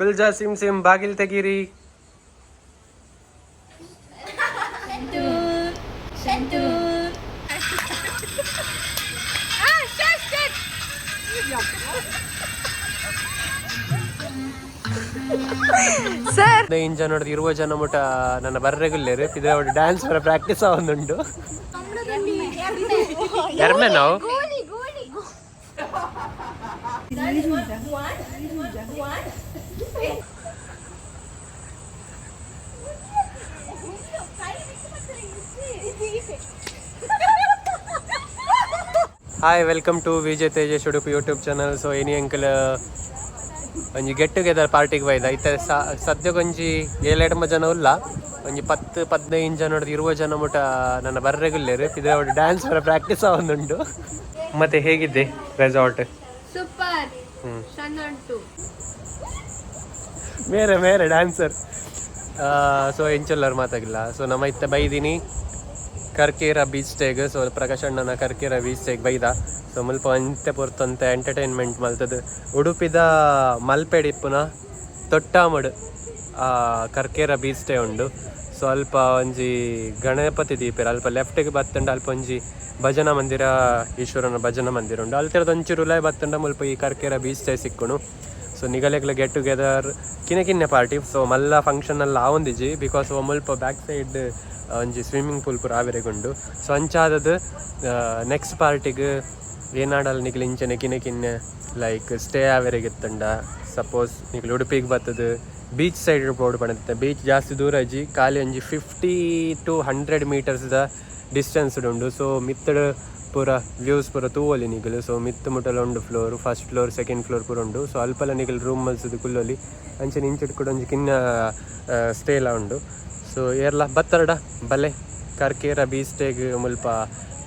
ಕುಲ್ಜಾ sim sim ಬಾಗಿಲ್ ತೆಗೀರಿ. Sir. 15 ಜನ ನೋಡಿದ್ 20 ಜನ ಮುಟ ನನ್ನ ಬರ್ರೆಗುಲ್ಲೇರು ಇದು ಡ್ಯಾನ್ಸ್ ಬರ ಪ್ರಾಕ್ಟೀಸ್ ಆವೊಂದುಂಡು ಎರ್ಮೆ ನಾವು. Hi, welcome to Vijay Tejesh Udupi YouTube channel. So any uncle ಒಂಜಿ ಗೆಟ್ ಟುಗೆದರ್ ಪಾರ್ಟಿಗೆ ಬೈದ ಐತೆ. ಸದ್ಯಗೊಂಜಿ ಏಳೆಡ್ಮ ಜನ ಉಲ್ಲ. ಒಂಜಿ 10 15 ಜನ ಹಿಡ್ದು 20 ಜನ ಮುಟ ನನ್ನ ಬರ್ರೆಗುಲ್ಲೇರು ಇದು ಡ್ಯಾನ್ಸ್ ಬರ ಪ್ರಾಕ್ಟೀಸ್ ಆವೊಂದುಂಡು. ಮತ್ತೆ ಹೇಗಿದ್ದೆ ರೆಸಾರ್ಟ್? ಸೂಪರ್. ಉಂಟು. ಮೇರೆ ಮೇರೆ ಡ್ಯಾನ್ಸರ್. ಸೊ ಎಂಚೊಲ್ಲರ್ ಮಾತಾಗಿಲ್ಲ. ಸೊ ನಮ್ಮ ಇತ್ತ ಬೈದಿನಿ ಕರ್ಕೇರ ಬೀಚ್ ಸ್ಟೇಗ್. ಸೊ ಪ್ರಕಾಶ್ ಅಣ್ಣನ ಕರ್ಕೇರ ಬೀಚ್ ಸ್ಟೇಗ್ ಬೈದ. ಸೊ ಮುಲ್ಪ ಅಂತೆ ಪೊರ್ತಂತೆ ಎಂಟರ್ಟೈನ್ಮೆಂಟ್ ಮಲ್ತದು. ಉಡುಪಿದ ಮಲ್ಪೆಡಿಪ್ಪುನ ತೊಟ್ಟಾಮಡು ಕರ್ಕೇರ ಬೀಚ್ ಸ್ಟೇ ಉಂಡು. ಸೊ ಅಲ್ಪ ಒಂಜಿ ಗಣಪತಿ ದೀಪೆರ್. ಅಲ್ಪ ಲೆಫ್ಟಿಗೆ ಬತ್ತಂಡ ಅಲ್ಪ ಒಂಜಿ ಭಜನಾ ಮಂದಿರ, ಈಶ್ವರನ ಭಜನಾ ಮಂದಿರ ಉಂಡು. ಅಲ್ತಿರದ ಒಂಚೂರು ಉಲಾಯಿ ಬತ್ತಂಡ ಮುಲ್ಪ ಈ ಕರ್ಕೇರ ಬೀಚ್ ಸ್ಟೇ ಸಿಕ್ಕುನು. ಸೊ ನಿಗಲೆಗ್ಲ ಗೆಟ್ ಟುಗೆದರ್, ಕಿನ್ನ ಕಿನ್ನೆ ಪಾರ್ಟಿ. ಸೊ ಮಲ್ಲ ಫಂಕ್ಷನ್ ಎಲ್ಲ ಆವೊಂದಿಜಿ, because ಮುಲ್ಪ ಬ್ಯಾಕ್ ಸೈಡ್ ಒಂಜಿ ಸ್ವಿಮ್ಮಿಂಗ್ ಪೂಲ್ ಪೂರ ಆವೆರೆಗುಂಡು. ಸೊ ಅಂಚಾದದ್ ನೆಕ್ಸ್ಟ್ ಪಾರ್ಟಿಗ್ ಏನಾಡಲ್ ನಿಗಲ್ ಇಂಚನೆ ಕಿನ್ನೆ ಕಿನ್ನೆ ಲೈಕ್ ಸ್ಟೇ ಆವೆರೆಗಿತ್ತಂಡ, ಸಪೋಸ್ ನಿಗಲ್ ಉಡುಪಿಗೆ ಬತ್ತದು ಬೀಚ್ ಸೈಡ್ ಬೋಡು ಪಂಡಿತ್ತೆ, ಬೀಚ್ ಜಾಸ್ತಿ ದೂರ ಇಜ್ಜಿ. ಖಾಲಿ ಒಂಜಿ 50 ಟು 100 ಮೀಟರ್ಸ್ದ ಡಿಸ್ಟೆನ್ಸ್ ಉಂಡು. ಸೊ ಮಿತ್ತಡ್ ಪೂರ ವ್ಯೂಸ್ ಪೂರ ತೂವೊಲಿ ನಿಗಲು. ಸೊ ಮಿತ್ತು ಮುಟಲ ಉಂಡು floor, first floor, second floor ಪೂರ ಉಂಡು. ಸೊ ಅಲ್ಪಲ ನಿಗಲ್ ರೂಮ್ ಮಲ್ಸದು ಕುಲ್ಲೊಲಿ. ಅಂಚನೆ ಇಂಚಿಡ್ ಕೂಡ ಒಂಜಿ ಕಿನ್ನ ಸ್ಟೇಲ ಉಂಡು. ಸೊ ಏರ್ಲ ಬತ್ತರಡ ಬಲೆ ಕರ್ಕೇರ ಬೀಚ್ ಸ್ಟೇಗ್. ಮುಲ್ಪ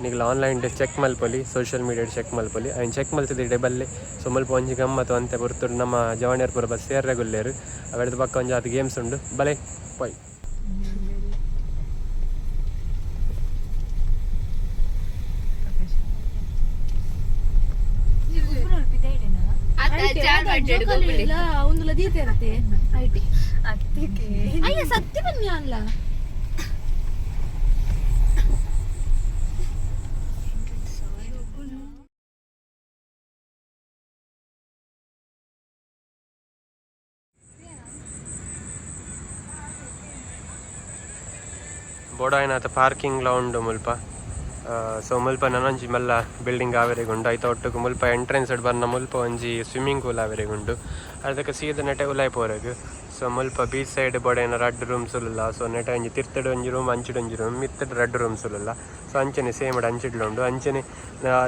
ನಿಗಲ್ ಆನ್ಲೈನ್ ಚೆಕ್ ಮಲ್ಪೊಲಿ, ಸೋಷಿಯಲ್ ಮೀಡಿಯಾ ಚೆಕ್ ಮಲ್ಪೊಲಿ. ಐನ್ ಚೆಕ್ ಮಲ್ತಿದ್ದೆ ಬಲ್ಲೆ. ಸೊ ಮುಲ್ಪ ಒಂಜಿ ಗಮ್ಮತ್ತು ಅಂತೆ ಪೊರ್ತುಡು ನಮ್ಮ ಜವಾನಿಯರ್ ಪೂರ ಬಸ್ ಸೇರ್ರೆಗುಲ್ಲೇರು. ಅವೆಡ್ದು ಬೊಕ್ಕ ಒಂಜಿ ಆತ್ ಗೇಮ್ಸ್ ಉಂಡು. ಬಲೆ ಪೋಯ್. ಒಂದು ದೀತೆ IT ಅಯ್ಯ ಸತ್ಯ ಬನ್ನಿ ಅಲ್ಲ. ಬೋಡಾಯಿನಾಥ ಪಾರ್ಕಿಂಗ್ ಲಾ ಉಂಡು ಮುಲ್ಪ. ಸೊ ಮುಲ್ಪ ನನೊಂಜಿ ಮಲ್ಲ ಬಿಲ್ಡಿಂಗ್ ಆವೆರೆಗುಂಡು. ಐತ ಒಟ್ಟುಗು ಮುಲ್ಪ ಎಂಟ್ರೆನ್ಸ್ ಬರ್ನ ಮುಲ್ಪ ಒಂಜಿ ಸ್ವಿಮ್ಮಿಂಗ್ ಪೂಲ್ ಆವೆರೆಗುಂಡು. ಅದಕ್ಕೆ ಸೀದ ನೆಟೆ ಉಲಾಯ್ ಪೋರೆಗ್. ಸೊ ಮುಲ್ಪ ಬೀಚ್ ಸೈಡ್ ಬೋಡೈನ ರಡ್ಡ್ ರೂಮ್ಸ್ ಉಲ್ಲ. ಸೊ ನೆಟೆ ಒಂಜಿ ತಿರ್ತಡ್ ಒಂಜಿ ರೂಮ್, ಅಂಚಿಡ್ ಒಂಜಿ ರೂಮ್, ಮಿತ್ತಡ್ ರಡ್ಡ್ ರೂಮ್ಸ್ ಉಲ್ಲ. ಸೊ ಅಂಚನೆ ಸೇಮ್ ಅಂಚಿಡ್ಲ ಉಂಡು. ಅಂಚನೆ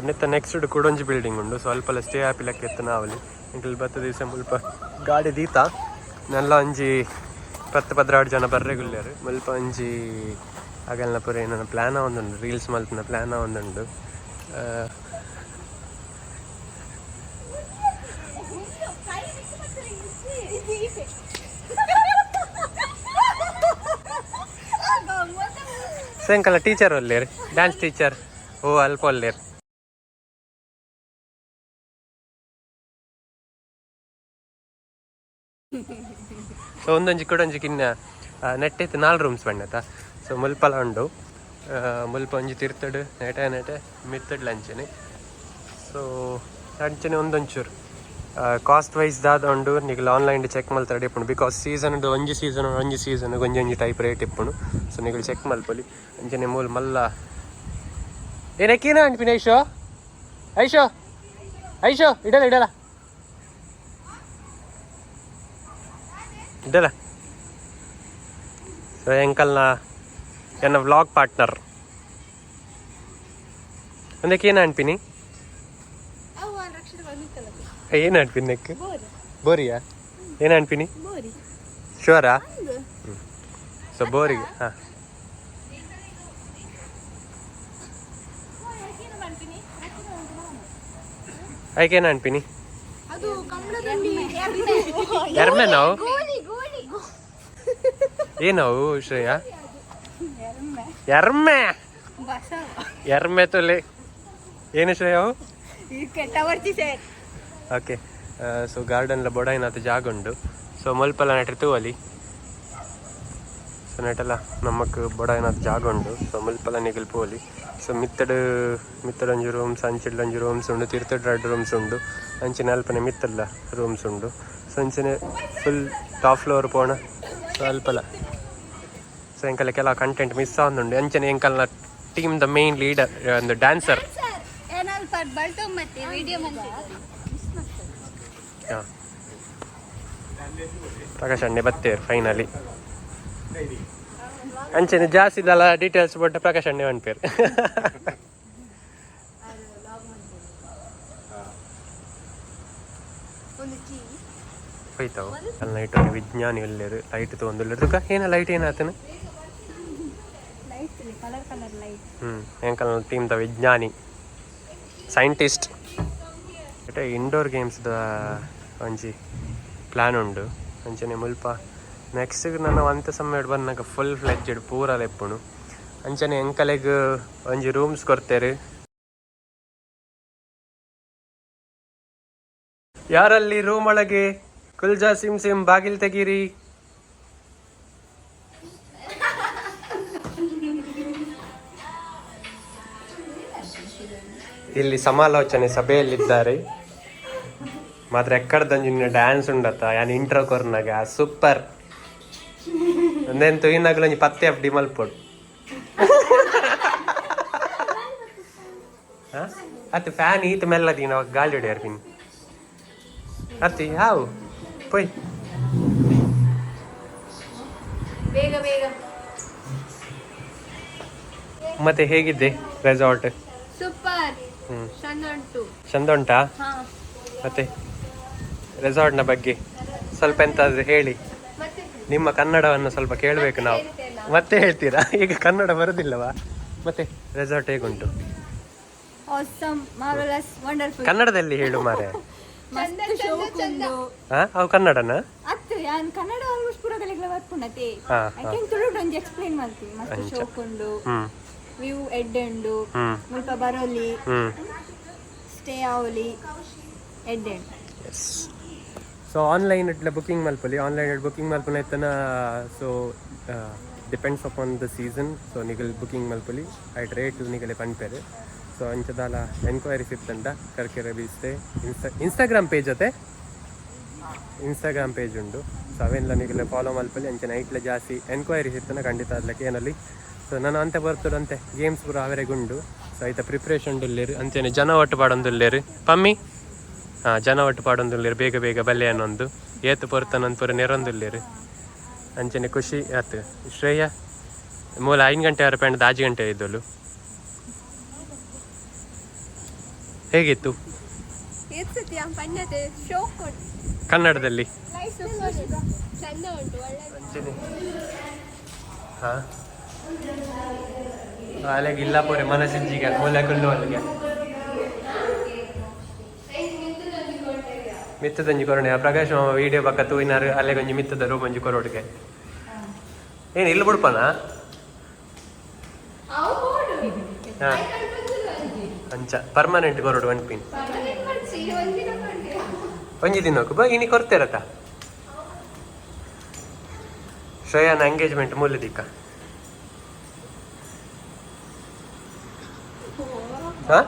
ನೆತ್ತ ನೆಕ್ಸ್ಟ್ ಕೂಡ ಒಂಜಿ ಬಿಲ್ಡಿಂಗ್ ಉಂಡು. ಸೊ ಅಲ್ಪಲ ಸ್ಟೇ ಆಪಿಲಕ್ಕ ಎತ್ತನ ಆವಲಿ. ಎಂಕಲ್ ಬತ್ತ ದಿವಸ ಮುಲ್ಪ ಗಾಡಿ ದೀತ ನಲ್ಲ ಒಂಜಿ 10 12 ಜನ ಬರ್ರೆಗುಲ್ಲೇರು. ಮುಲ್ಪ ಒಂಜಿ ಅಗಲ್ನ ಪೂರ ಏನನ ಪ್ಲ್ಯಾನ್ ಒಂದುಂಡು, ರೀಲ್ಸ್ ಮಲ್ಪುನ ಪ್ಲ್ಯಾನ್ ಒಂದುಂಡು. ಸಾಯಂಕಾಲ ಟೀಚರ್ ಒಲ್ಲೇರು, ಡ್ಯಾನ್ಸ್ ಟೀಚರ್. ಓ ಅಲ್ಪ ಒಲ್ಲೇರು. ಸೊ ಒಂದೊಂಜಿ ಕುಡೊಂಜಿ ಕಿನ್ನ ನೆಟ್ಟೈತೆ ನಾಲ್ ರೂಮ್ಸ್ ಬಣ್ಣತ. ಸೊ ಮುಲ್ಪಲ ಉಂಡು. ಮುಲ್ಪ ಒಂಜಿ ತಿರ್ತಡು ನೆಟೆ ನೆಟೆ ಮಿತ್ತಡ್ ಲಂಚನೆ. ಸೊ ಅಂಚನೆ ಒಂದೊಂಚೂರು ಕಾಸ್ಟ್ ವೈಸ್ ದಾದ ಉಂಡು ನಿಗಲ್ ಆನ್ಲೈನ್ ಚೆಕ್ ಮಲ್ತರೆ ಇಪ್ಪುಂಡು. Because season ಒಂಜಿ ಸೀಸನ್ ಒಂಜಿ ಸೀಸನ್ ಒಂಜಿ ಒಂಜಿ ಟೈಪ್ ರೇಟ್ ಇಪ್ಪುಂಡು. ಸೊ ನಿಗಲ್ ಚೆಕ್ ಮಲ್ಪೊಲಿ. ಅಂಚನೆ ಮೂಲು ಮಲ್ಲ ಏನಕ್ಕೇನ ಅನ್ಪಿನ. ಐಶೋ, ಐಶೋ, ಐಶೋ, ಇಡಲ್ಲ ಇಡಲ್ಲ ಇಡಲ್ಲ. ಸೊ ಎಂಕಲ್ನ ಎನ್ನ ವ್ಲಾಗ್ ಪಾರ್ಟ್ನರ್ ಒಂದಕ್ಕೆ ಏನು ಅನ್ಪಿನಿ? ಏನು ಅನ್ಪಿನಿ ನೆಕ್ ಬೋರಿಯಾ? ಏನು ಅನ್ಪಿನಿ? ಶೋರಾ? ಸೊ ಬೋರಿಗೆ ಹಾಂ. ಐಕೇನು ಅನ್ಪಿನಿ? ಎರ್ಮೆ ನಾವು ಏನವು ಶ್ರೇಯಾ? ಎರ್ಮೆ ಎರ್ಮೆ ತೊಲೆ. ಏನು ಶ್ರೇಯಾ ಅವು? ಓಕೆ. ಸೊ ಗಾರ್ಡನ್ಲ ಬೊಡಾಯಿನಾಥ ಜಾಗ ಉಂಡು. ಸೊ ಸೊ ಮುಲ್ಪಲ ನೆಟ್ ತೂವಲಿ. ಸೊ ನೆಟಲ ನಮಕ್ ಬೊಡ ಏನಾದ್ರು ಜಾಗ ಉಂಡು. ಸೊ ಮುಲ್ಪಲ ನಿಗಲ್ ಪೋಲಿ. ಸೊ ಮಿತ್ತಡು ಮಿತ್ತಡು ಒಂಜಿ ರೂಮ್ಸ್, ಅಂಚಿಡ್ಲ ಒಂಜಿ ರೂಮ್ಸ್ ಉಂಡು, ತಿರ್ತಡ್ ರಡ್ಡ್ ರೂಮ್ಸ್ ಉಂಡು, ಅಂಚಿನ ಅಲ್ಪನೆ ಮಿತ್ತಲ್ಲ ರೂಮ್ಸ್ ಉಂಡು. ಸೊ ಅಂಚನೆ ಫುಲ್ ಟಾಪ್ ಫ್ಲೋರ್ ಪೋಣ. ಸೊ ಅಲ್ಪಲ ಸೊ ಎಂಕಲ್ಲ ಕೆಲವು ಕಂಟೆಂಟ್ ಮಿಸ್ ಆವೊಂದುಂಡು. ಅಂಚನೆ ಎಂಕಲ್ನ ಟೀಮ್ the main leader ಒಂದು ಡ್ಯಾನ್ಸರ್. ಹಾಂ, ಪ್ರಕಾಶ್ ಅಣ್ಣೆ ಬತ್ತೇರು ಫೈನಲಿ. ಅಂಚನೆ ಜಾಸ್ತಿ ಇದಲ್ಲ ಡೀಟೇಲ್ಸ್ ಬಟ್ ಪ್ರಕಾಶ್ ಅಣ್ಣೆ ಪನ್ಪೇರು. ಹೋಯ್ತಾವು ಅಲ್ಲಿ ನೈಟ್ ಒಂದು ವಿಜ್ಞಾನಿ ಎಲ್ಲೇರು ಲೈಟ್ ತೊಗೊಂಡು ತುಕ ಏನ ಲೈಟ್ ಏನಾತನ. Colour colour light. ಎಂಕಲ್ನ ಟೀಮ್ the ವಿಜ್ಞಾನಿ, ಸೈಂಟಿಸ್ಟ್. ಇತ್ತೆ ಇಂಡೋರ್ ಗೇಮ್ಸ್ ದ ಒಂಜಿ ಪ್ಲಾನ್ ಉಂಡು. ಅಂಚನೆ ಮುಲ್ಪ ನೆಕ್ಸ್ಟ್ ನನ್ನ ಒಂತೆ ಸಮಯ ಬನ್ನಗ ಫುಲ್ ಫ್ಲೆಡ್ಜೆಡ್ ಪೂರ ಲೆಪ್ಪುನು. ಅಂಚನೆ ಎಂಕಲೆಗ್ ಒಂಜಿ ರೂಮ್ಸ್ ಕೊರ್ತೆರ್. ಯಾರಲ್ಲಿ ರೂಮ್ ಒಳಗೆ? ಕುಲ್ಜಾ ಸಿಮ್ ಸಿಮ್, ಬಾಗಿಲ್ ತೆಗೀರಿ. ಇಲ್ಲಿ ಸಮಾಲೋಚನೆ ಸಭೆಯಲ್ಲಿದ್ದಾರೆ ಮಾತ್ರ. ಎಕ್ಕಡ್ದಂಜಿನ ಡ್ಯಾನ್ಸ್ ಉಂಡತ್ತ ಯಾನ್ ಇಂಟ್ರೋ ಕೊರ್ನಾಗ ಸೂಪರ್. ಒಂದೇನು ತುಯಿನಾಗಲ ಒಂಜಿ ಪತ್ತೆ ಎಫ್ ಡಿ ಮಲ್ಪೊಡು ಅತ್ತೆ. ಫ್ಯಾನ್ ಈತ ಮೆಲ್ಲದೀನ ಗಾಳಿ ಹೊಡೆಯರ್ ಪಿನ್ ಅತ್ತೆ ಯಾವು ಪೊಯ್. ಬೇಗ ಬೇಗ. ಮತ್ತೆ ಹೇಗಿದ್ದೆ ರೆಸಾರ್ಟ್? ಸೂಪರ್. ಚಂದ ಉಂಟು. ಚಂದ ಉಂಟಾ? ಹಾ. ಮತ್ತೆ ರೆಸಾರ್ಟ್ನ ಬಗ್ಗೆ ಸ್ವಲ್ಪ ಎಂತಾದ್ರೂ ಹೇಳಿ. ಮತ್ತೆ ನಿಮ್ಮ ಕನ್ನಡವನ್ನು ಸ್ವಲ್ಪ ಕೇಳಬೇಕು ನಾವು. ಮತ್ತೆ ಹೇಳ್ತೀರಾ? ಈಗ ಕನ್ನಡ ಬರುದಿಲ್ಲವಾ? ಮತ್ತೆ ರೆಸಾರ್ಟ್ ಹೇಗುಂಟು? Awesome, marvellous, wonderful. ಕನ್ನಡದಲ್ಲಿ ಹೇಳು ಮಾರೆ. ಮಸ್ತ್ ಶೋಕ್ ಉಂಡು. ಹಾ, ಅವು ಕನ್ನಡನ? ಅತ್ತು, ಯಾನ್ ಕನ್ನಡ ಆಲ್ಮೋಸ್ಟ್ ಪೂರ ಕಲೆಗ್ಲ ಬರ್ಪುಂಡತೆ. ಹಾ. I can ತುಳುಟು ಒಂಜಿ ಎಕ್ಸ್ಪ್ಲೈನ್ ಮಾಡ್ತೀನಿ. ಮಸ್ತ್ ಅಂಚ. ಶೋಕ್ ಉಂಡು. ವ್ಯೂ ಎಡ್ಡೆ ಉಂಡು. ಮುಲ್ಪ ಬರೋಲಿ, ಸ್ಟೇ ಆವಲಿ, ಎಡ್ಡೆ ಉಂಡು. ಎಸ್, ಸೊ ಆನ್ಲೈನ್ ಇಟ್ಲೆ ಬುಕಿಂಗ್ ಮಲ್ಪೊಲಿ. ಆನ್ಲೈನ್ ಬುಕಿಂಗ್ ಮಲ್ಪುನ ಇತ್ತನ, so depends upon the season. So ನಿಗಲ್ booking ಮಲ್ಪೊಲಿ, ಐಟ್ ರೇಟ್ ನಿಗಲೆ ಪನ್ಪೆರ್. ಸೊ ಅಂಚದಾಲ ಎನ್ಕ್ವೈರೀಸ್ ಇತ್ತಂಡ ಕರ್ಕೆರೆ ಬೀಚ್ತೆ ಇನ್ಸ್ಟಾಗ್ರಾಮ್ ಪೇಜ್ ಅತೆ, ಇನ್ಸ್ಟಾಗ್ರಾಮ್ ಪೇಜ್ ಉಂಡು. ಸೊ ಅವೆಲ್ಲ ನಿಗಲೆ ಫಾಲೋ ಮಲ್ಪೊಲಿ. ಅಂಚೆ ನೈಟ್ಲೆ ಜಾಸ್ತಿ ಎನ್ಕ್ವೈರೀಸ್ ಇತ್ತನ ಖಂಡಿತ ಅದ್ಲಕ್ಕೆ ಏನಲ್ಲಿ. ಸೊ ನಾನು ಅಂತೆ ಬರ್ತದಂತೆ ಗೇಮ್ಸ್ ಪೂರ ಅವರೆಗೆ ಉಂಡು. ಸೊ ಐತ ಪ್ರಿಪ್ರೇಷನ್ ಉಲ್ಲೇರು. ಅಂಚೆನೆ ಜನ ಒಟ್ಟು ಪಾಡೊಂದುಲ್ಲೇರು ಪಮ್ಮಿ. ಹಾಂ, ಜನ ಒಟ್ಟು ಪಾಡೊಂದುಲ್ಲೇರು. ಬೇಗ ಬೇಗ ಬಲ್ಲೆ ಅನ್ನೊಂದು ಏತು ಪೊರ್ತನಂದು ಪೂರ ನೆರೊಂದುಲ್ಲೇರು. ಅಂಚನೆ ಖುಷಿ ಆತು. ಶ್ರೇಯ ಮೂಲ 5 ಗಂಟೆ ಆರು ಪೆಂಡದ 5 ಗಂಟೆ ಇದ್ದಳು. ಹೇಗಿತ್ತು? ಪಣ್ಣತೆ ಶೋಕ್ ಉಂಟು. ಕನ್ನಡದಲ್ಲಿ. ಚಂದ ಉಂಟು, ಒಳ್ಳೆ. ಅಂಚನೆ ಹಾಂ, ಅಲೆಗೆ ಇಲ್ಲ ಪೋರೆ ಮನಸ್ಸಿಜ್ಜಿಗೆ ಮೂಲೆ ಕುಲ್ಲು ಅಲ್ಲಿಗೆ ಮಿತ್ತದಂಜಿ ಕೊರೋಣೆ. ಪ್ರಕಾಶ್ ಮಾಮ ವಿಡಿಯೋ ಪಕ್ಕ ತೂಯಿನಾರು. ಅಲ್ಲೆಗೊಂಜಿ ಮಿತ್ತದ ರೂಮ್ ಒಂಜಿ ಕೊರೋಡ್ಗೆ. ಏನು ಇಲ್ಲಿ ಬಿಡ್ಪನ? ಹಾ, ಅಂಚ ಪರ್ಮನೆಂಟ್ ಕೊರೋಡು ಒನ್ ಪಿನ್ ಒಂಜಿ ದಿನಕ್ಕೂ ಬಾ ಇನಿ ಕೊರ್ತೇರತ. ಶ್ರೇಯಾನ ಎಂಗೇಜ್ಮೆಂಟ್ ಮೂಲೆ ದಿಕ್ಕ. ಹಾ,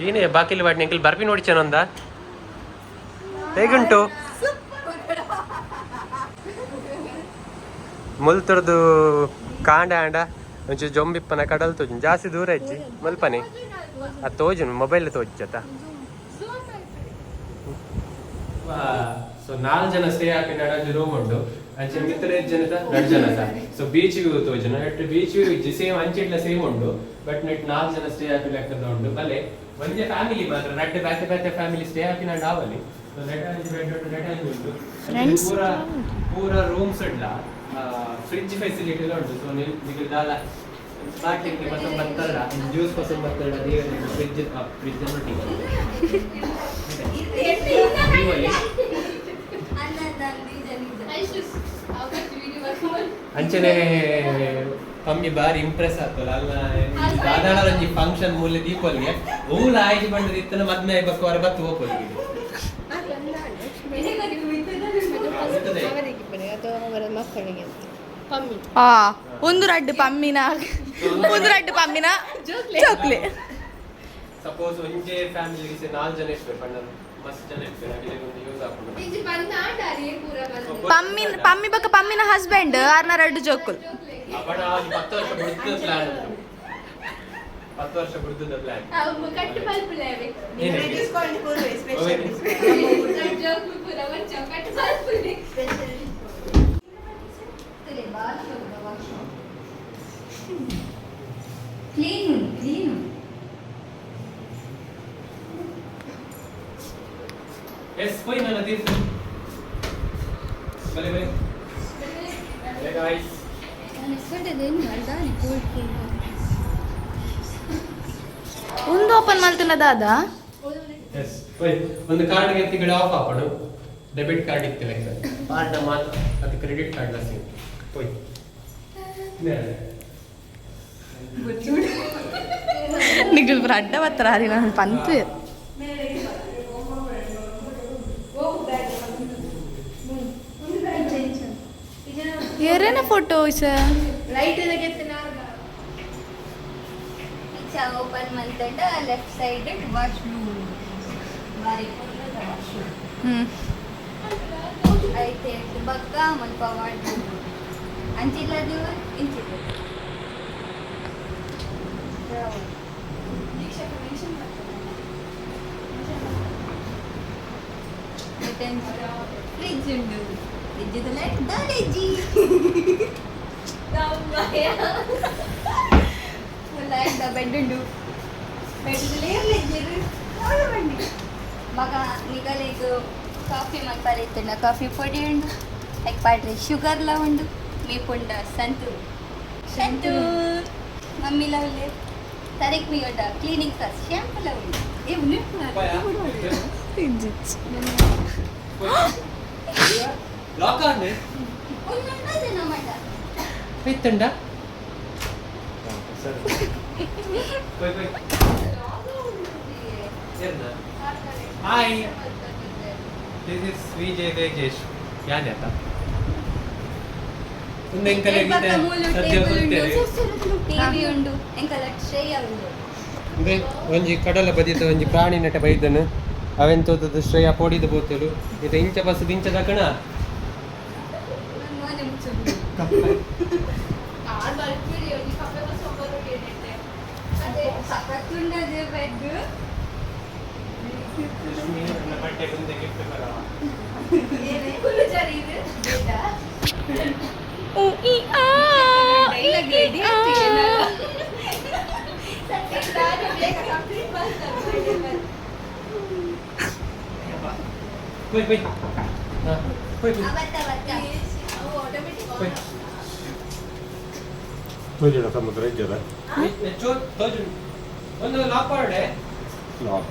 ಏನೇ ಬಾಕಿಲ್ ಬಾಟ್ನಿ ಅಂಕಲ್ ಬರ್ಪಿ ನೋಡಿಚನೊಂದ. ಹೇಗುಂಟು ಮುಲ್ತುರ್ದು ಕಾಂಡ ಆಂಡ ಒಂಚೂರು ಜೊಂಬಿಪ್ಪನ ಕಡಲ್ ತೋಜುನ್. ಜಾಸ್ತಿ ದೂರ ಇಜ್ಜಿ, ಮಲ್ಪನೆ ಅದು ತೋಜುನ್, ಮೊಬೈಲ್ ತೋಜತ. ಸೊ ನಾಲ್ಕು ಜನ ಸ್ಟೇ ಹಾಕಿ ನಡಂಜಿ ರೂಮ್ ಉಂಟು. ಅಂಚೆ ಮಿತ್ರ ಜನತ ರಡ್ಡ್ ಜನ. ಸೊ ಬೀಚ್ ವ್ಯೂ ತೋಜುನ. ಎಟ್ ಬೀಚ್ ವ್ಯೂ ಇಜ್ಜಿ, ಸೇಮ್ ಅಂಚಿಡ್ಲ ಸೇಮ್ ಉಂಟು. ಬಟ್ ನೆಟ್ ನಾಲ್ಕು ಜನ ಸ್ಟೇ ಹಾಕಿ ಲೆಕ್ಕದ ಉಂಟು. ಬಲೆ ಒಂಜೆ ಫ್ಯಾಮಿಲಿ ಮಾತ್ರ, ರಡ್ಡ್ ಬೇತೆ ಬೇತೆ ಫ್ಯಾಮಿಲಿ ಸ್ಟೇ ಹಾಕಿ ನಂಡ್ ಆವಲಿ. ಸೊ ನೆಟ್ ಅಂಜಿ ಬೆಡ್ ಉಂಟು, ನೆಟ್ ಅಂಜಿ ಉಂಟು. ಪೂರ ಪೂರ ರೂಮ್ಸ್ ಉಡ್ಲ ಫ್ರಿಡ್ಜ್ ಫೆಸಿಲಿಟಿ ಎಲ್ಲ ಉಂಟು. ಸೊ ನಿಗಲ್ ದಾಲ ಬಾಟ್ಲಿ ಪಸಂದ್ ಬರ್ತಡ, ಜ್ಯೂಸ್ ಪಸಂದ್ ಬರ್ತಡ, ಫ್ರಿಡ್ಜ್ ಫ್ರಿಡ್ಜ್ ಅನ್ನು ದೀವಲಿ. ಅಂಚನೆ ಪಮ್ಮಿ ಬಾರಿ ಇಂಪ್ರೆಸ್ ಆಗ್ತಲ್ಲ ಅಲ್ಲ. ದಾದಾಳ ಒಂಜಿ ಫಂಕ್ಷನ್ ಮೂಲೆ ದೀಪೊಲಿಗೆ ಓಲ ಆಯ್ತು ಬಂದದ ಇತ್ತನ ಮದ್ಮೆ ಬಕ್ಕ ಹೊರ ಬತ್ತು ಹೋಪೊಲಿಗೆ. ಪಮ್ಮಿ. ಆ ಒಂದು ರಡ್ಡು ಪಮ್ಮಿನ, ಒಂದು ರಡ್ಡು ಪಮ್ಮಿನ ಚೋಕ್ಲೆ. ಸಪೋಸ್ ಒಂಜೇ ಫ್ಯಾಮಿಲಿಗೆ ನಾಲ್ಕು ಜನ ಇರ್ಬೇಕು ಬಣ್ಣ, ಮಸ್ತ್ ಜನ ಇರ್ಬೇಕು, ಅಡಿಗೆ ಒಂದು ಯೂಸ್ ಹಾಕೊಂಡು. ಇಂಚಿ ಬಂದ ಆಂಡಾರಿ ಪೂರ ಬಂದ. ಪಮ್ಮಿನ ಪಮ್ಮಿ ಬಕ್ಕ ಪಮ್ಮಿನ ಹಸ್ಬೆಂಡ್ ಆರ್ನ ರಡ್ಡು ಜೋಕುಲ್. ಅವಣ 10 ವರ್ಷ ಬಿಡ್ತದ ಪ್ಲಾನ್ ಉಂಟು, 10 ವರ್ಷ ಬಿಡ್ತದ ಪ್ಲಾನ್. ಅವು ಕಟ್ಟು ಪಲ್ಪುಲೆ. ಜೋಕ್ಲು ಪೂರ ಮಂಚ ಕಟ್ಟು ಪಲ್ಪುಲೆ. Clean clean. ಎಸ್, ಪೋಯ್ ನನ್ನ ತೀರ್ಥ. ಬಲೆ ಬಲೆ ಬಲೆ ಗಾಯ್ಸ್. ಒಂದು ಓಪನ್ ಮಲ್ತನ ದಾದಾ. ಎಸ್, ಪೋಯ್. ಒಂದು ಕಾರ್ಡ್ ಎತ್ತಿಗಡೆ ಆಫ್ ಹಾಕೋಣ. ಡೆಬಿಟ್ ಕಾರ್ಡ್ ಇತ್ತು ಲೆಕ್ಕ ಕಾರ್ಡ್ ಮಾತ್ರ, ಅದು ಕ್ರೆಡಿಟ್ ಕಾರ್ಡ್ ಲಸಿ ಪೋಯ್. ನಿಗಲ್ ಅಡ್ಡ ಬತ್ತರ ಹರಿ ನಾನು ಪಂತು. ಏರೇನ ಫೋಟೋ ಇಸ. ಲೈಟ್ ಓಪನ್ ಮಲ್ತಂಡ ಲೆಫ್ಟ್ ಸೈಡ್ ವಾಶ್ರೂಮ್, ಬಾರಿ ವಾಶ್ರೂಮ್. ಹ್ಮ್. ಐತೆ ಬಕ್ಕ ಮಲ್ಪ ವಾರ್ಡ್ರೂಮ್ ಅಂಚಿಲ್ಲದು ಇಂಚಿಲ್ಲ. ಮತ್ತೆ ಫ್ರಿಜ್ ಉಂಟು, ಫ್ರಿಜ್ ದಾಲೇಜಿ ಬೆಡ್ ಉಂಟು, ಬೆಡ್ ಮಗ ನಿಗಲಿಗ್ ಕಾಫಿ ಮಲ್ಪರೆ ಇತ್ತುಂಡ ಕಾಫಿ ಪೊಡಿ ಉಂಡು, ಲೈಕ್ ಪಾಡ್ರೆ ಶುಗರ್ಲ ಉಂಡು. ಮೀಪುಂಡ ಸಂತು ಸಂತು ಮಮ್ಮಿ ಲವ್ಲೆ ತರಕ್ ಮೀ ಉಂಡ ಕ್ಲೀನಿಂಗ್ ಪ್ಲಸ್ ಶ್ಯಾಂಪು ಲ ಉಂಡು. ಏ ಲಾಕ್ ಆನ್. ಉಂಡು ನಮ್ಮಟ. ಇತ್ತಂಡ ಸರಿ, ಪೋಯ್ ಪೋಯ್. Hi, this is Vijay Tejesh. ಯಾನೆ ಆತ ಒಂದು ಎಂಕಲೆ ಸದ್ಯ ಗೊತ್ತೇವೆ. ಟಿವಿ ಉಂಡು, ಎಂಕಲ ಶ್ರೇಯ ಉಂಡು. ಇದೆ ಒಂಜಿ ಕಡಲ ಬದಿತ ಒಂಜಿ ಪ್ರಾಣಿ ನಟ ಬೈದನು ಅವೆನ್ ತೋತದ ಶ್ರೇಯ ಪೋಡಿದ ಬೋತಲು ಇದು ಇಂಚ ಬಸ್ ಇಂಚ ದಕಣ. ಮೋನೆ ಮುಚ್ಚುಂಡು. ಕಾರ್ ಬರ್ಪಿಡಿ ಒಂಜಿ ಕಪ್ಪೆ ಬಸ್ ಒಬ್ಬರು ಕೇಳಿಟ್ಟೆ. ಅದೇ ಸಖತ್ತುಂಡದೆ ಬೆಡ್. ಬಟ್ಟೆ ಮುಂದೆ ಗಿಫ್ಟ್ ಬರವ. ಫುಲ್ ಜರಿ ಇದು ಬೇಡ. ಉ ಇ ಆ ಇ ಡೈಲಾಗ್ ಇ ರೆಡಿ ಆ. ಬೇಗ ಕಂಪ್ಲೀಟ್ ಮಾಡ್ತಾರೆ. ಪೋಯ್ ಪೋಯ್, ಹಾ ಪೋಯ್ ಪೋಯ್. ಅವತ್ತ ಅವತ್ತ. ಅವು ಆಟೋಮೆಟಿಕ್. ಪೋಯ್. ತೋಜುಡ ಸಮುದ್ರ ಇಜ್ಜದ. ಚೋ ತೋಜು ಒಂದು ಲಾಕ್ ಪಾಡೆ. ಲಾಕ್.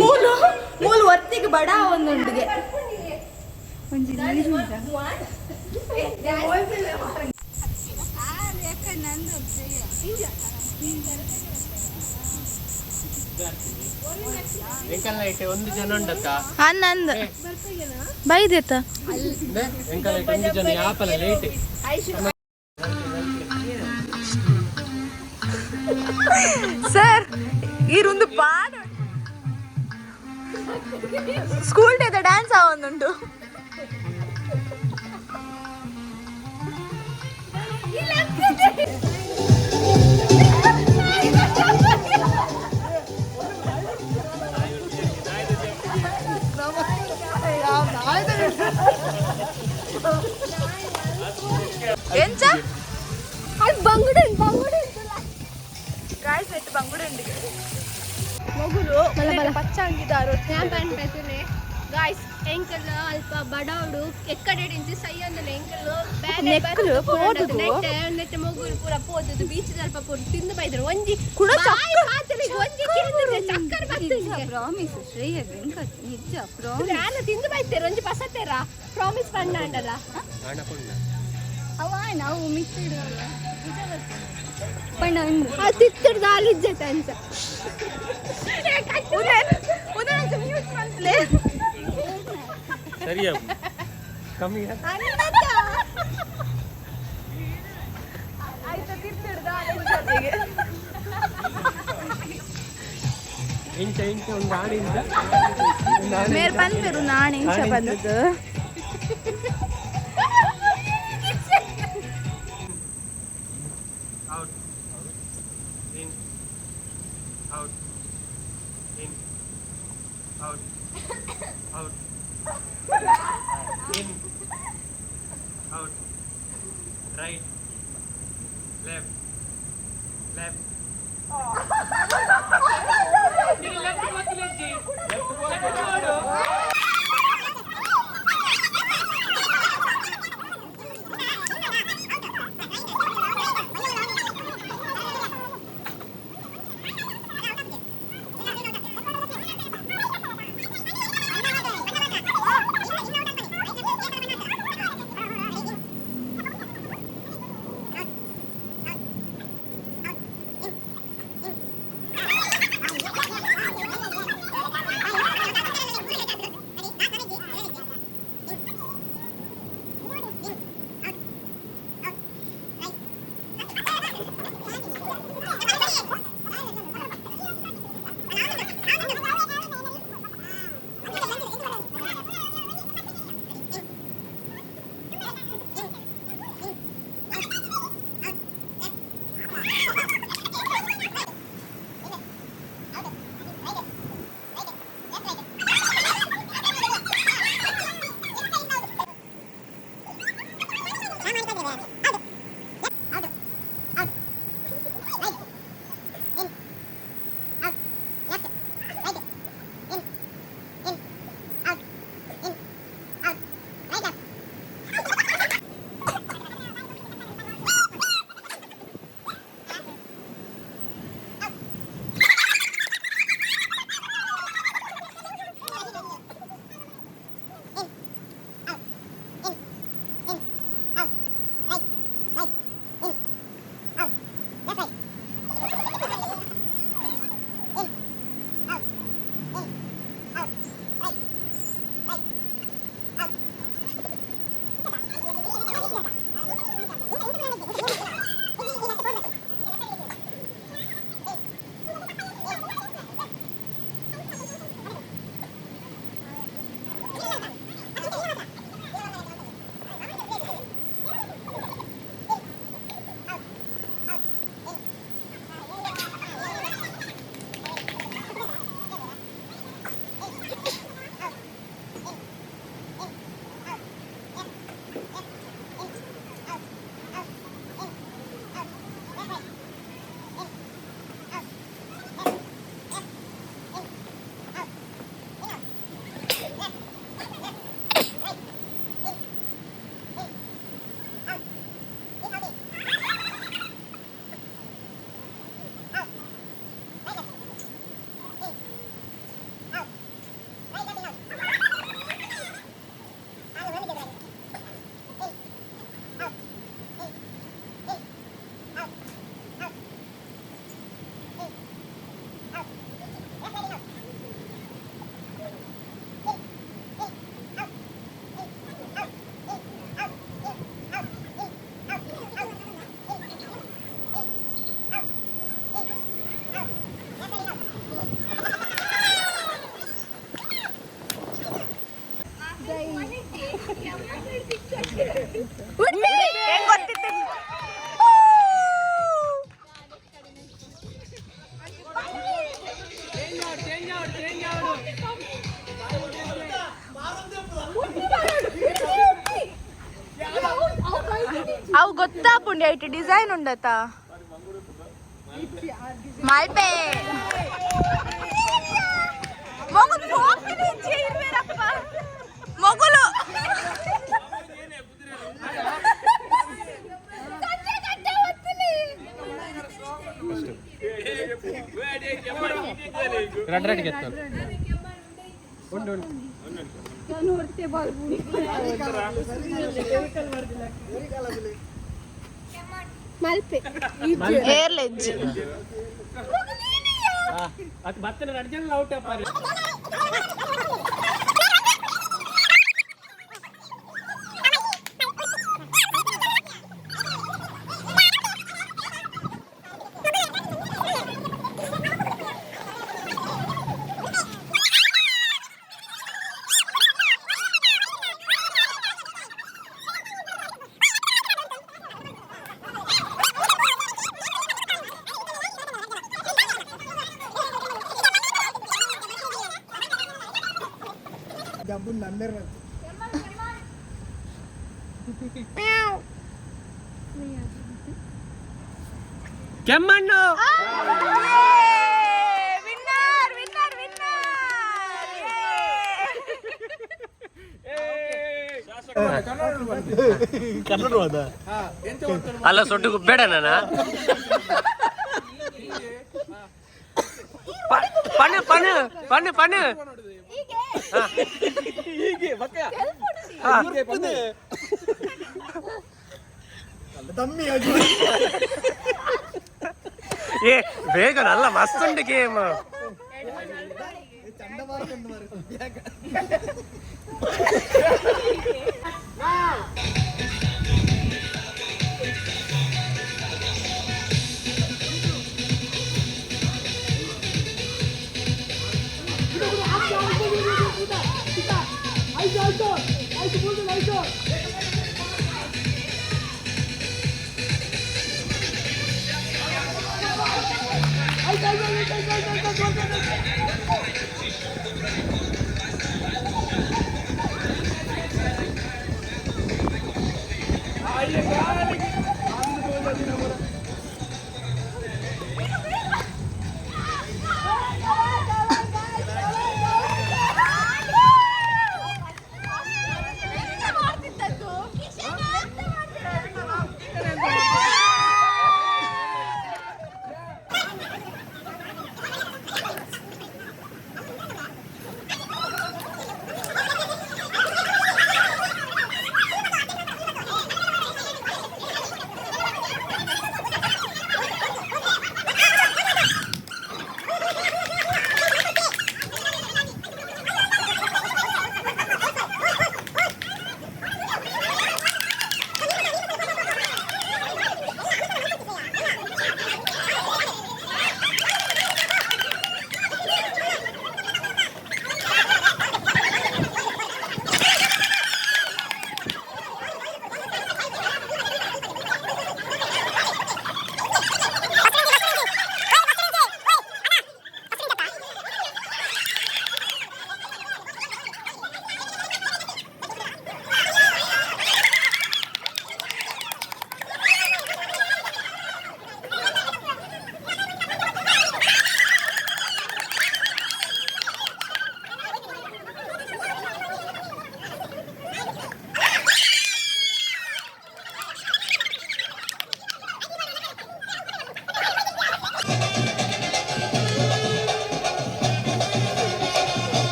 ಮೂಲು ಮೂಲು ವರ್ತಿಗೆ ಬಡ ಒಂದುಂಡಿಗೆ. ಎಂಕಲ್ ನೈಟ್ ಒಂದು ಜನ ಉಂಡತ್ತ. ಅನ್ನಂದ್ ಬೈದೇತ. ಎಂಕಲ್ ನೈಟ್ ಒಂದು ಜನ ಯಾಪಲ ಲೇಟ್. ಸರ್, ಈರೊಂದು ಪಾಡ ಸ್ಕೂಲ್ ಡೇದ ಡ್ಯಾನ್ಸ್ ಆವೊಂದುಂಟು. ಎಂಚ ಅದು ಬಂಗುಡೆ ಬಂಗುಡೆ. ಗಾಯ್ಸ್, ಎಟ್ಟು ಬಂಗುಡೆ ಉಂಡು. ಮೊಗುಲು ಪಚ್ಚಂಗಿದಾರು. ഞാൻ ಪನ್ಪೆತುನೆ ಗಾಯ್ಸ್, ಎಂಕಲ್ ಅಲ್ಪ ಬಡವಡು ಎಕ್ಕಡೆಡಿಂಚಿ ಸೈಯೊಂದುಲ್ಲ ಎಂಕಲ್. ನೆಕ್ಕುಲು ಪೋದುದು. ನೆಟ್ಟೆ ನೆಟ್ಟೆ ಮೊಗುಲು ಪೂರ ಪೋದುದು ಬೀಚ್ ಅಲ್ಪ ಪೂರ ತಿಂದು ಬೈದರು ಒಂಜಿ ಕುಡ ಬಾಯಿ ಮಾತಲಿಗೆ ಒಂಜಿ ಕೇಂದ್ರ ಚಕ್ಕರ್ ಬರ್ತದೆ. ಪ್ರಾಮಿಸ್ ಶ್ರೇಯ, ವೆಂಕಟ್, ನಿಜ ಪ್ರಾಮಿಸ್. ಯಾನ ತಿಂದು ಬೈತೇರು ಒಂಜಿ ಪಸತೇರ ಪ್ರಾಮಿಸ್ ಪಣ್ಣಾಂಡಲ. ಆಣ ಪೊಣ್ಣ. ಅವ ನಾವು ಮಿಕ್ಸ್ಡ್ ಪಂಡ ಒಂದು. ಆ ತಿತ್ತರ್ ದಾಲಿಜ್ಜತೆ ಅಂಚ. ಉದಯ ಮ್ಯೂಟ್ ಮಲ್ಪಲೆ. ಸರಿಯಾ ಕಮ್ಮಿ. ಆಯ್ತಾ ತಿರ್ತಿಡ್ದ. ಇಂಚ ಇಂಚ ಒಂದು ಆಣೆ ಇಂಚ ಒಂದು ಆಣೆ. ಮೇರ್ ಪನ್ಪೆರು ನಾಣೆ ಇಂಚ ಬಂದದ್ದು. Out, in, out, in, out, out, in, out, right, left, left. Left ಗೊತ್ತಿಲ್ಲ. ಲೆಫ್ಟ್ ನೋಡು. ಹೆಂಗ್ ಗೊತ್ತಿತ್ತು? ಅವು ಗೊತ್ತಾಪುಂಡಿ ಐಟ್ ಡಿಸೈನ್ ಉಂಡತ ಮಲ್ಪೆ. ಮೊಗಲು ಪೋಪಿನ ಇಜ್ಜಿ ಇರ್ವೇರಪ್ಪ ಮೊಗಲು. ರಡ್ ರಡ್ ಗೆತ್ತು. ಉಂಡು ಉಂಡು. ಮಲ್ಪೆ. ಏರ್ಲೆಜ್ಜಿ. ಅದು ಬತ್ತನ ರಡ್ ಜನ ಔಟ್ ಅಪ್ಪ. ಕೆಮ್ಮಣ್ಣು. Winner winner winner. ಅಲ್ಲ, ಸೊಡ್ಡು ಬೇಡ ನಾನ. ಪಣ್ಣು ಪಣ್ಣು ಪಣ್ಣು ಪಣ್ಣು. ಹಾ. ಏ ಬೇಗ, ಅಲ್ಲ, ಮಸ್ತ್ ಉಂಟು ಗೇಮ್. ಎಂತ ಮಾಡ್ತಿದ್ದದ್ದು? ಎಂತ ಮಾಡ್ತಿದ್ದದ್ದು?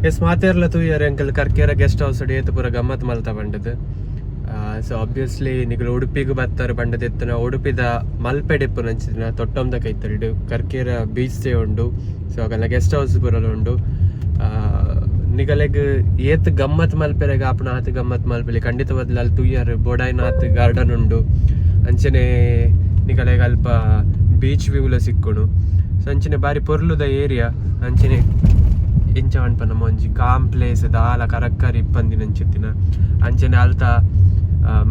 ಎಸ್, ಮಾತೇರ್ಲ ತೂಯರ್ ಅಂಕಲ್ ಕರ್ಕೇರ ಗೆಸ್ಟ್ ಹೌಸ್ ಏತು ಪೂರ ಗಮ್ಮತ್ ಮಲ್ತ ಬಂಡದು. ಸೊ ಆಬ್ವಿಯಸ್ಲಿ ನಿಗಲು ಉಡುಪಿಗೆ ಬರ್ತಾರೆ ಬಂಡದ ಎತ್ತನ ಉಡುಪಿದ ಮಲ್ಪೆಡಿಪ್ಪು ನಂಚಿನ ತೊಟ್ಟೊಂದ ಕೈತಲ್ಡು ಕರ್ಕೇರ ಬೀಚ್ ಉಂಡು. ಸೊ ಅಗಲ್ನ ಗೆಸ್ಟ್ ಹೌಸ್ ಪೂರಲ ಉಂಡು. ನಿಗಲೆಗ್ ಏತ್ ಗಮ್ಮತ್ ಮಲ್ಪೆರೆಗ್ ಆಪುನ ಆತ್ ಗಮ್ಮತ್ ಮಲ್ಪೆಲೆ. ಖಂಡಿತವಾದ್ಲ ಅಲ್ಲಿ ತೂಯರ್ ಬೋಡಾಯ್ನಾತ್ ಗಾರ್ಡನ್ ಉಂಡು. ಅಂಚನೆ ನಿಗಲೆಗ್ ಅಲ್ಪ ಬೀಚ್ ವ್ಯೂಲ ಸಿಕ್ಕುಂಡು. ಸೊ ಅಂಚನೆ ಬಾರಿ ಪೊರ್ಲುದ ಏರಿಯಾ. ಅಂಚನೆ ಎಂಚ ಪನ್ಪ, ನಮ್ಮ ಒಂಜಿ ಕಾಮ್ ಪ್ಲೇಸ್, ದಾಲ ಕರಕ್ಕರಿ ಇಪ್ಪಂದಿನಂಚಿತ್ತಿನ. ಅಂಚನೆ ಅಲ್ತ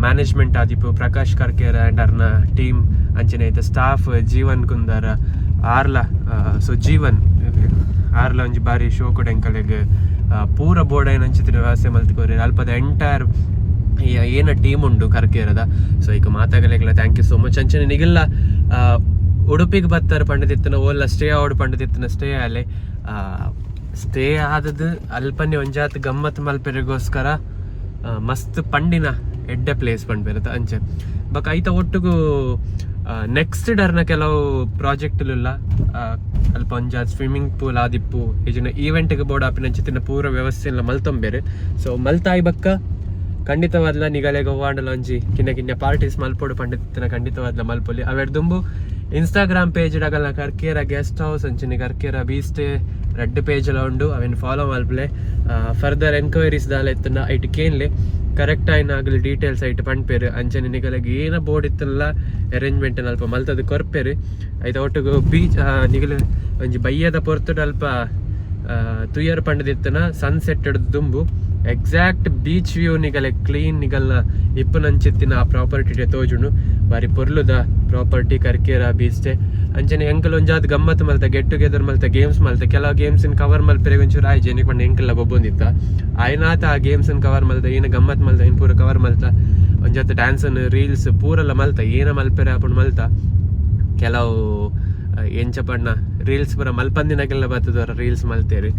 ಮ್ಯಾನೇಜ್ಮೆಂಟ್ ಆದಿಪ್ಪು ಪ್ರಕಾಶ್ ಕರ್ಕೇರ ಆ್ಯಂಡ್ ಅರ್ನ ಟೀಮ್, ಅಂಚನೆ ಐತ ಸ್ಟಾಫ್ ಜೀವನ್ ಕುಂದಾರ ಆರ್ಲ, ಸೊ ಜೀವನ್ ಆರ್ಲ ಒಂಜಿ ಬಾರಿ ಶೋಕುಡು ಎಂಕಲೆಗ್ ಪೂರ ಬೋಡಾಯಿನಂಚಿತ್ತಿನ ವ್ಯವಸ್ಥೆ ಮಲ್ತ್ ಕೊರ್ಯೆರ್. ಅಲ್ಪದ ಎಂಟೈರ್ ಏನ ಟೀಮ್ ಉಂಡು ಕರ್ಕೇರದ, ಸೊ ಈಗ ಮಾತಾಗಲೆಗ್ಲ thank you so much. ಅಂಚನೆ ನಿಗಲ್ಲ ಉಡುಪಿಗೆ ಬತ್ತಾರೆ ಪಂಡದಿತ್ತಿನ, ಓಲ್ಲ ಸ್ಟೇ ಆವಡ್ ಪಂಡದಿತ್ತಿನ ಸ್ಟೇ ಆಲೆ. ಸ್ಟೇ ಆದದ್ದು ಅಲ್ಪನೆ ಒಂಜಾತ್ ಗಮ್ಮತ್ ಮಲ್ಪೆರೆಗೋಸ್ಕರ ಮಸ್ತ್ ಪಂಡಿನ ಎಡ್ಡೆ ಪ್ಲೇಸ್ ಪಂಡ್ಪೆರತ. ಅಂಚೆ ಬೊಕ ಐತ ಒಟ್ಟುಗು ನೆಕ್ಸ್ಟ್ ಡರ್ನ ಕೆಲವು ಪ್ರಾಜೆಕ್ಟ್ಲುಲ್ಲ. ಅಲ್ಪ ಒಂಜಾತ್ ಸ್ವಿಮ್ಮಿಂಗ್ ಪೂಲ್ ಆದಿಪ್ಪು, ಇಜಿನ ಈವೆಂಟ್ಗೆ ಬೋರ್ಡ್ ಆಪಿನಂಚಿತ್ತಿನ ಪೂರ ವ್ಯವಸ್ಥೆ ಎಲ್ಲ ಮಲ್ತೊಂಬೇರು. ಸೊ ಮಲ್ತಾಯಿ ಬಕ್ಕ ಖಂಡಿತವಾದ್ಲ ನಿಗಲೆಗ್ ಒವ್ವಾಂಡಲ ಒಂಜಿ ಕಿನ್ನ ಕಿನ್ನ ಪಾರ್ಟೀಸ್ ಮಲ್ಪೊಡು ಪಂಡಿತ್ತಿನ ಖಂಡಿತವಾದ್ಲ ಮಲ್ಪೊಲಿ. ಅವೆಡ್ ದುಂಬು ಇನ್ಸ್ಟಾಗ್ರಾಮ್ ಪೇಜ್ ಅಗಲ್ನ ಕರ್ಕೇರ ಗೆಸ್ಟ್ ಹೌಸ್ ಅಂಚಿನ ಕರ್ಕೇರ ಬೀಚ್ ಸ್ಟೇ ರಡ್ಡ್ ಪೇಜ್ ಎಲ್ಲ ಉಂಡು, ಅವೆನ್ ಫಾಲೋ ಮಲ್ಪಲೆ. ಫರ್ದರ್ ಎನ್ಕ್ವೈರೀಸ್ ದಾಲ ಇತ್ತಂಡ ಐಟ್ ಕೇನ್ಲೆ, ಕರೆಕ್ಟ್ ಆಯಿನ ಆಗಲಿ ಡೀಟೇಲ್ಸ್ ಐಟ್ ಪನ್ಪೆರ್. ಅಂಚನೆ ನಿಗಲೆಗ್ ಏನ ಬೋರ್ಡ್ ಇತ್ತಲ್ಲ ಅರೇಂಜ್ಮೆಂಟ್ ಅಲ್ಪ ಮಲ್ತದ್ ಕೊರ್ಪೆರ್. ಐತ ಒಟ್ಟುಗು ಬೀಚ್ ನಿಗಲ ಒಂಜಿ ಬಯ್ಯದ ಪೊರ್ತುಡು ಅಲ್ಪ ತುಯರ್ ಪಂಡದಿತ್ತನ ಸನ್ಸೆಟ್ ದುಂಬು ಎಕ್ಸಾಕ್ಟ್ ಬೀಚ್ ವ್ಯೂ ನಿಗಲೆ ಕ್ಲೀನ್ ನಿಗಲ್ನ ಇಪ್ಪುನಂಚಿತ್ತಿನ ಆ ಪ್ರಾಪರ್ಟಿ ತೋಜುಂಡು. ಬಾರಿ ಪೊರ್ಲುದ ಪ್ರಾಪರ್ಟಿ ಕರ್ಕೇರ ಬೀಚ್ ಸ್ಟೇ. ಅಂಚನೆ ಎಂಕಲ್ ಒಂಜಾತ್ ಗಮ್ಮತ್ ಮಲ್ತ, ಗೆಟ್ ಟುಗೆದರ್ ಮಲ್ತ, ಗೇಮ್ಸ್ ಮಲ್ತ. ಕೆಲವು ಗೇಮ್ಸ್ ಕವರ್ ಮಲ್ಪೆರೆ ಒಂಚೂರು ಆಯ್ಜಿ. ಏನಕ್ಕೆ ಪಂಡ ಎಂಕಲ್ಲ ಗೊಬ್ಬೊಂದಿತ್ತ ಆಯ್ನಾತ ಆ ಗೇಮ್ಸ್ ಕವರ್ ಮಲ್ತ, ಏನ ಗಮ್ಮತ್ ಮಲ್ತ, ಏನ್ ಪೂರ ಕವರ್ ಮಲ್ತ. ಒಂಜಾತ್ ಡ್ಯಾನ್ಸ್ ರೀಲ್ಸ್ ಪೂರೆಲ್ಲ ಮಲ್ತ, ಏನ ಮಲ್ಪೆರೆ ಆಪುಂಡು ಮಲ್ತ. ಕೆಲವು ಎಂಚ ಪಣ್ಣ ರೀಲ್ಸ್ ಪೂರ ಮಲ್ಪಂದಿನಗೆಲ್ಲ ಬರ್ತದವರ ರೀಲ್ಸ್ ಮಲ್ತೇರಿ.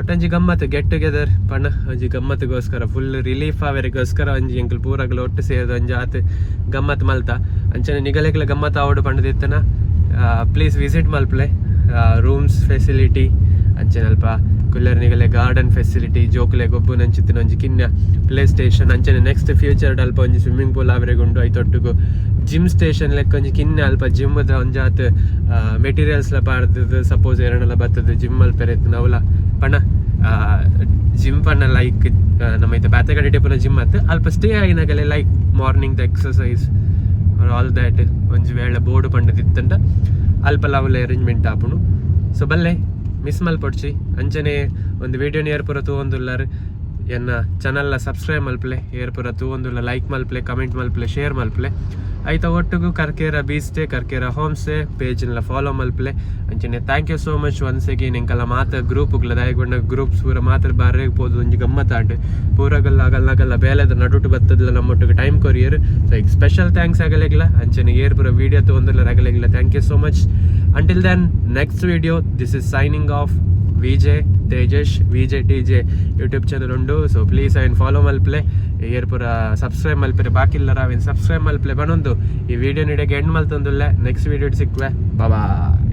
ಒಟ್ಟೊಂಜಿ ಗಮ್ಮತ್ ಗೆಟ್ ಟುಗೆದರ್ ಪಣ್ಣ ಒಂಜಿ ಗಮ್ಮತ್ಗೋಸ್ಕರ, ಫುಲ್ ರಿಲೀಫ್ ಆವರಿಗೋಸ್ಕರ ಒಂಜಿ ಎಂಕಲ್ ಪೂರಗಲ ಒಟ್ಟು ಸೇರ್ದು ಒಂಜಿ ಆತ್ ಗಮ್ಮತ್ ಮಲ್ತ. ಅಂಚನೆ ನಿಗಲೆಗ್ಲ ಗಮ್ಮತ್ ಆವಡು ಪಂಡದಿತ್ತನ ಪ್ಲೀಸ್ ವಿಸಿಟ್ ಮಲ್ಪಲೆ. ರೂಮ್ಸ್ ಫೆಸಿಲಿಟಿ, ಅಂಚನೆ ಅಲ್ಪ ಕುಲ್ಲರ್ ನಿಗಲೆ ಗಾರ್ಡನ್ ಫೆಸಿಲಿಟಿ, ಜೋಕುಲೆ ಗೊಬ್ಬುನಂಚಿತ್ತಿನ ಒಂಜಿ ಕಿನ್ನ ಪ್ಲೇ ಸ್ಟೇಷನ್. ಅಂಚನೆ ನೆಕ್ಸ್ಟ್ ಫ್ಯೂಚರ್ ಅಲ್ಪ ಒಂಜಿ ಸ್ವಿಮ್ಮಿಂಗ್ ಪೂಲ್ ಆವರೆಗುಂಡು. ಐತೊಟ್ಟುಗು ಜಿಮ್ ಸ್ಟೇಷನ್ ಲೆಕ್ಕ ಒಂಜಿ ಕಿನ್ನ ಅಲ್ಪ ಜಿಮ್ ಒಂಜಾತ್ ಮೆಟೀರಿಯಲ್ಸ್ ಲ ಪಾಡ್ದು, ಸಪೋಸ್ ಏರನೆಲ್ಲ ಬರ್ತದೆ ಜಿಮ್ ಮಲ್ಪೆರೆ ಅವಲ ಪಣ ಜಿಮ್ ಪಣ್ಣ ಲೈಕ್ ನಮ್ಮ ಐತೆ ಬೇತೆ ಕಡೆ ಟೈಪುನ ಜಿಮ್ ಅತ್ತು. ಅಲ್ಪ stay ಆಯಿನಾಗಲೆ like morning the exercise all that ಒಂಜಿ ವೇಳೆ ಬೋರ್ಡ್ ಪಂಡದಿತ್ತಂಡ ಅಲ್ಪ ಲಾವಲ ಅರೇಂಜ್ಮೆಂಟ್ ಆಪುಂಡು. ಸೊ ಬಲ್ಲೆ, ಮಿಸ್ ಮಲ್ಪೊಡ್ಚಿ. ಅಂಚನೆ ಒಂದು ವಿಡಿಯೋ ಏರ್ ಪೂರ ತೂವೊಂದುಲ್ಲಾರ್, ಎನ್ನ ಚಾನಲ್ನ ಸಬ್ಸ್ಕ್ರೈಬ್ ಮಲ್ಪಲೆ. ಏರ್ ಪೂರ ತೂವೊಂದುಲ್ಲ, ಲೈಕ್ ಮಲ್ಪಲೆ, ಕಮೆಂಟ್ ಮಲ್ಪಲೆ, ಶೇರ್ ಮಲ್ಪಲೆ. ಐತ ಒಟ್ಟುಗು Karkera beach stay, Karkera home stay ಪೇಜ್ನೆಲ್ಲ ಫಾಲೋ ಮಲ್ಪಲೆ. ಅಂಚನೆ thank you so much once again ಎಂಕಲ್ಲ ಮಾತ ಗ್ರೂಪ್ಗಳ ದಾಯಗೊಂಡ ಗ್ರೂಪ್ಸ್ ಪೂರ ಮಾತ್ರ ಬಾರೆ ಪೋದು ಒಂಜಿ ಗಮ್ಮತ್ ಆಂಡ್. ಪೂರಗಲ್ಲ ಅಗಲ್ನಗಲ್ಲ ಬೇಲೆದ ನಡುಟು ಬತ್ತದಲ್ಲ ನಮ್ಮೊಟ್ಟಿಗೆ ಟೈಮ್ ಕೊರಿಯರ್. ಸೊ ಈಗ ಸ್ಪೆಷಲ್ thanks ಆಗಲೆಗ್ಲ. ಅಂಚನೆ ಏರ್ ಪೂರ ವೀಡಿಯೋ ತಗೊಂಡಿಲ್ಲ ಆಗಲೆಗ್ಲ thank you so much. Until then, next video, this is signing off Vijay Tejesh, Vijay T J YouTube channel ಉಂಡು. ಸೊ ಪ್ಲೀಸ್ ಅವೆನ್ ಫಾಲೋ ಮಲ್ಪಲೆ. ಏರ್ ಪೂರ ಸಬ್ಸ್ಕ್ರೈಬ್ ಮಲ್ಪರೆ ಬಾಕಿ ಇಲ್ಲರ ಅವೆನ್ ಸಬ್ಸ್ಕ್ರೈಬ್ ಮಲ್ಪಲೆ ಬನೊಂದು. ಈ ವಿಡಿಯೋ ನಿಡೆಗೆ ಎಂಡ್ ಮಲ್ತೊಂದುಲ್ಲೆ. ನೆಕ್ಸ್ಟ್ ವೀಡಿಯೋ ಸಿಕ್ಕುವೆ, ಬಾಯ್.